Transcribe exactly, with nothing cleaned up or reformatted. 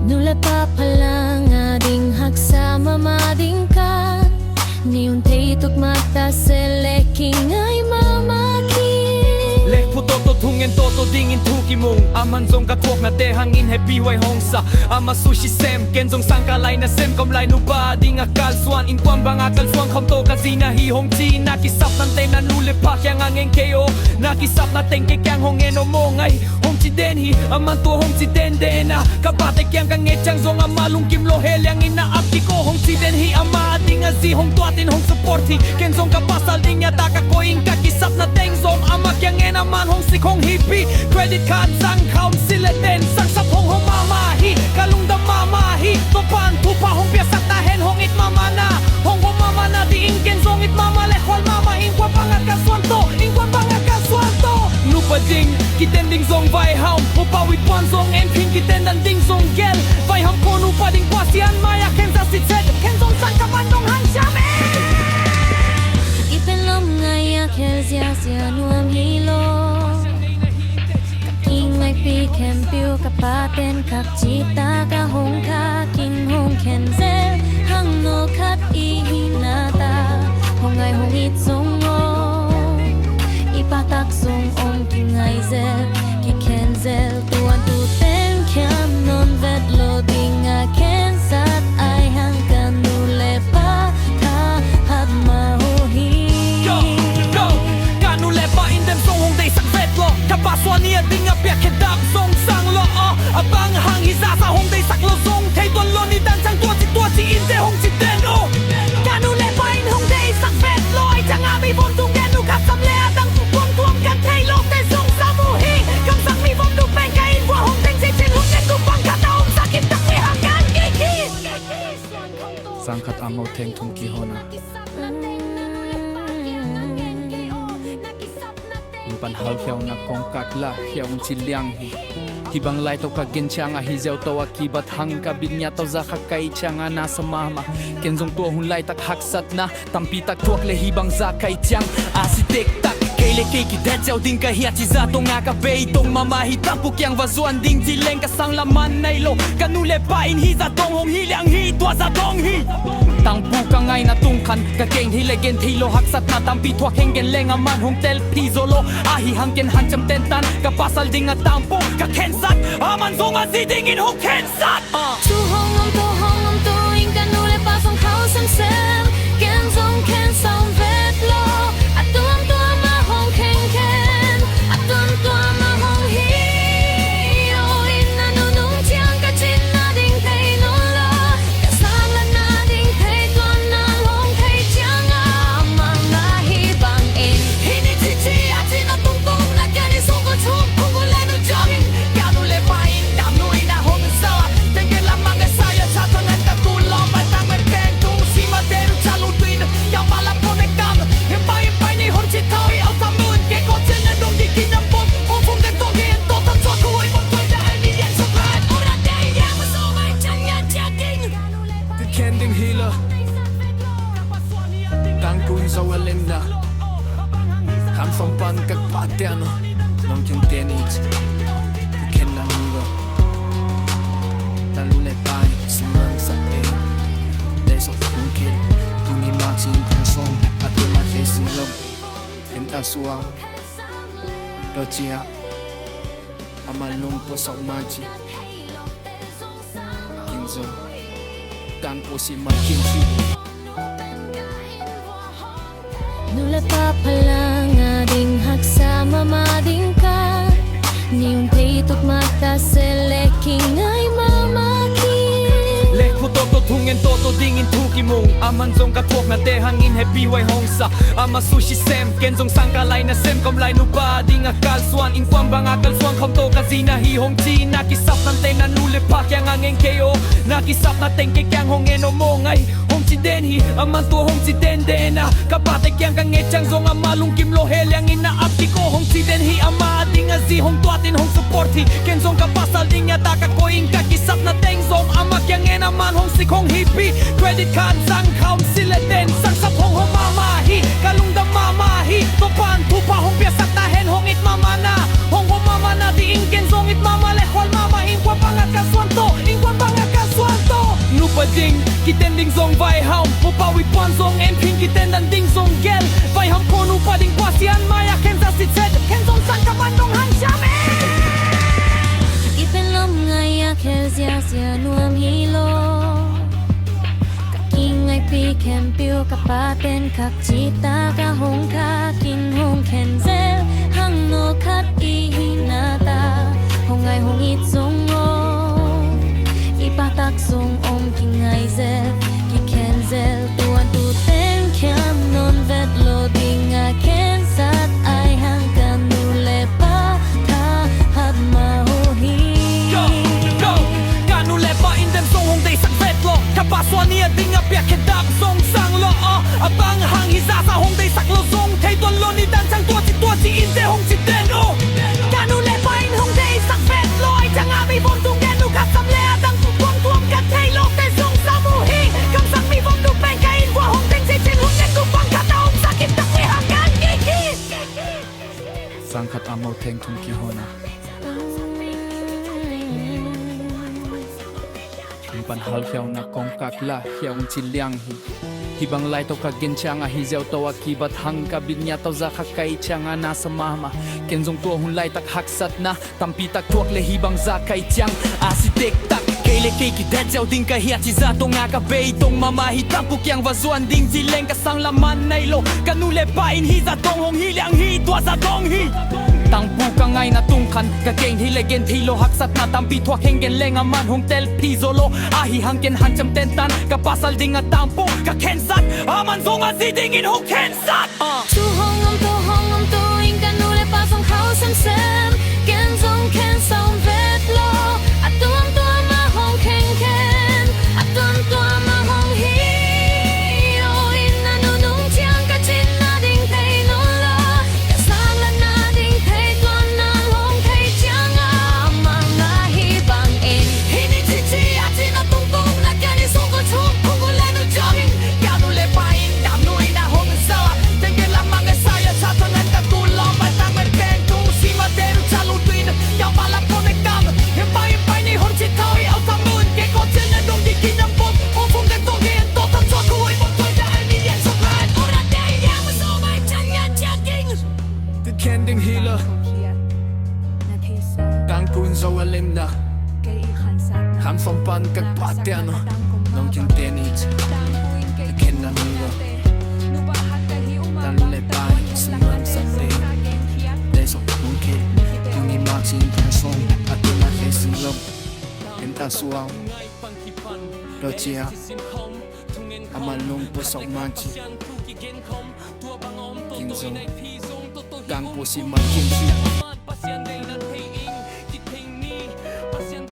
Nu le pa phalna ding haksa mahmah ding ka, ni un thei tuk mah ta se le kingai mahmah khin. Leh phu toto thungen toto dingin thu kimung, aman zong ka thuaknate hangin hehpihhuai hong sa. Amah sushi sem, ken zong sang ka lai na sem, kom lai nupa ding a kalsuan, innkuan bang a kalsuan khawm to ka zi na hi hong ci. Na kisapna teng na nu le pa kiang a ngen kei aw, na kisapna teng kei kiang hong ngen aw maw ngai, hong ci den hi. Aman tua hong ci denden a, ka pate kiang ka nget ciang zong amah lungkim lo he liangin na ap kik aw, hong ci den hi. Amah a ding a zi hong tuat in hong support hi. Ken zong ka pasal ding ya ta ka koih in, ka kisapna teng zong amah kiang ngen, aman hong sik hong hih pi. Credit card sang khawm si le ten sang sap hong hong mahmah hi. Ka lungdam mahmah hi. Topa'n thupha hong piaksak ta hen, hong it mahmah na, hong gawm mahmah na dingin ken zong it mahmah le khual mahmah, innkuan bang a kalsuan to, innkuan bang a kalsuan to. Nupa ding kiten ding zong vai hawm, upa uh it puan zong en phin, kiten dan ding zong gel, vai hawm ko nupa ding Pasian mai-ah khen za sit set, ken zong sang ka man dong hang siam e. I pen lom ngai a khel ziahziah nuam hi lo. Ka kingaihpih khempeuh ka pate'n khak cih tak a hong khak in hong khen zel, hang nawlkhat i hihna ta hong ngai hong it zong om, i pahtak zong om, kingai zel, kikhen zel, tuantu teng khiam nawn vet lo ding a khensat ahi hang ka nu le pa thahat mah uh hi. Yo, yo. Ka nu le pa in dem zong hong deihsak vet lo, ka pa suan ni a ding a piak khedap zong sang lo aw. A bang hang hi zahzah hong deihsak lo zong thei tuan lo, ni dan ciang tua ci tua ci in te hong ci den aw. Ka nu le pa in hong deihsak vet lo, ahih ciang a mi vom tung gen uh, ka sam le a dang tung tuam kan thei lote zong sam uh hi. Kamsang mi vom tung pen ka inn vuah hong teng cih cin hong gen tung bang ka ta om sa kim tak mi hang kan kik hi. Sang khat a ngau theng thum kihona. Hong pan hal khiau na kong kak la khiau hong ci liang hi. Hih bang lai tawh ka gen ciang a hi ziau tawh a kibat hang ka bit ngiat tawh za kha kai ciang a na sa mahmah. Ken zong tua hun laitak haksatna tampi tak thuak le hih bang za kai ciang a si tektak. Kei le kei kidet ziau ding ka hi a ci za tong a ka bei tong mahmah hi. Tangpu kiang va zuan ding ci leng ka sang lam man nai lo. Ka nu le pa in hih za dong hong hi liang hi, tua za dong hi. Tangpu ka ngaina tung khan ka keng thei le gen thei lo, haksatna tampi thuak heng gen leng aman hong telpih zo lo. Ahi hang ken hanciam tentan ka pasal ding a tangpu ka khensat, aman zong a zi dingin hong khensat. Thu hong om to hong om to in ka nu le pa zong khau semsem, ken zong khen sawn vet lo. A tuamtuam a hong khenkhen, a tuamtuam a hong hi. Aw in a nunung ciang ka cin nading thei nawn lo, ka sang la nading thei tuan na hong thei ciang a, amah ngah hi bangin hih ni cici a cin a tungtung na kian i sung ko chung kung u le nu ciangin ka nu le pa in dam nu in a hong sa. Tengke lam mang e sa ya cha tang an ka tu lo, ba tang me peng tung si ma te nu cha lu tuin. Yau ma lam ko ne kam him pai him pai ni hon ci thau i au tam nun ke ko cen na dong di ki nam bom. Hong fung den tong di en to tam chua ku i bom toi da ai ni yan suk ran. Ura te ya ma so mai chan ya tia ding. Ti khen ding hi lo. Tang kun zo a len na. Ham fong pan kak pa te ano. Nong khen te ni. Ti khen lang hi lo. Ta lu le pai sing lang sa e. Dei sok kung khen. Tuni ma chin ta song. A tu ma te sing long. Em ta suang. Do chia. Ama long po sok ma chi. Kin zo. Tang po si ma kin chi. Nu le pa phalna ding haksa mahmah ding ka, ni un thei tuk mah ta se le kingai mahmah khin. Leh phu toto thungen toto dingin thu kimung, aman zong ka thuaknate hangin hehpihhuai hong sa. Amah sushi sem, ken zong sang ka lai na sem, kom lai nupa ding a kalsuan, innkuan bang a kalsuan khawm to ka zi na hi hong ci. Na kisapna teng na nu le pa kiang a ngen kei aw, na kisapna teng kei kiang hong ngen aw maw ngai, hong ci den hi. Aman tua hong ci denden a, ka pate kiang ka nget ciang zong amah lungkim lo he liangin na ap kik aw, hong ci den hi. Amah a ding a zi hong tuat in hong support hi. Ken zong ka pasal ding ya ta ka koih in, ka kisapna teng zong amah kiang ngen, aman hong sik hong hih pi. Credit card sang khawm si le ten sang sap hong hong mahmah hi. Ka lungdam mahmah hi. Topa'n thupha hong piaksak ta hen, hong it mahmah na, hong gawm mahmah na dingin ken zong it mahmah le khual mahmah, innkuan bang a kalsuan to, innkuan bang a Zong vaihawm, Mupau i puan zong en phin, kiten dan ding zong gel. Vaihawm khua nupa ding Pasian mai-ah khensat sit set. Ken zong sang ka man dong hang siam e. Kipen lom ngai-ah khel ziahziah nuam hi lo. Ka kingaihpih khempeuh ka paten khak citak a hong khak in hong khen zel. Hang nawh khat i hihna ta hong ngai hong it zong om, i pahtak zong om kingai zel, kikhen zel. Tuan tu teng khiam nawn vet lo ding a khensat ai hang ka nu le pa thahat mah uh hi. Go, go. Ka nu le pa in dem zong hong deihsak vet lo. Ka pa suan ni a ding a piak khedap zong sang lo. A, a bang hang hi zahzah hong deihsak lo zong thei tuan lo, ni dan ciang tua ci tua ci in te hong ci den uh. Ka nu le pa in hong deihsak vet lo. Ai ciang a mi vom tung gen uh ka sam le a dang tung tuam tuam ka thei lo te zong sam uh hi. Kamsang mi vom tung pen ka inn vua hong teng ci cin hun gen tung bang khat a om sa kim tak mi hang kan kiki. Sang khat a mo theng thum kihona. Hong pan hal khiauna kong kak la khiau ci liang hi. Hih bang lai tawh ka gen ciang a hi ziau tawh a kibat hang ka bit ngiat tawh za kha kai ciang a na sa mahmah. Ken zong tua hun laitak haksatna tampi tak thuak le hih bang za kai ciang a si dektak. Kei le kei kidet ziau ding ka hia ci za tawh nga ka bei tawh mahmah hi. Tangpu kiang va zuan ding ci leng ka sang lam man nai lo. Ka nu le pa in hih za dong hong hi liang hi, tua za dong hi. Tangpu ka ngaina tung khan ka keng hi le gen thei lo, haksatna tampi thuak heng gen leng a man hong tel phi zo lo. Ahi hang ken hanciam ten tan ka pasal ding a tangpu ka khensat, a man zong a zi dingin hong khensat. Tu hong om to, hong om to in ka nu le pa zong khau semsem. Ken zong khen sawm vet lo. A tuamtuam a hong khenkhen, a tuamtuam a hong hi. Aw in a nunung ciang ka cin na ding thei nawn lo. Ka sa la na ding thei tuan na hong thei ciang a mang a hi bang in. Hi ni cici a cin a tungtung na kia ni sung ko chung kung ko le nu ciang in. Ka nu le pa in dam nu in a hong sa. Teng ke lam mang a sa ya sa tuan an ka tu lo pa tang men peng tu si ma te nu ca lu tu in. Ka pa la ko ne kam. Him pa him pa ni hong ci tau i au kam nun. Ke ko cin na dung di kin nam pop. Ko fung den tong ke en to tan so tu i pop tu i da ai mi yen so kan. Ora te ya ma so mai chan yan cia king. Ka khen ding hi lo. Tangpu in zo a lim na. Kham sawm pan ka pa te no. Nong kin te ni. Ka khen na hi lo. Tan le pa in sung lam sa te. Te so nong ke. Tung ni ma cin tung song. A tu na ke sung lo. Ken ta suang. Lo cia. A man nong pu sok man ci. King zong. Tangpu si man kin ci.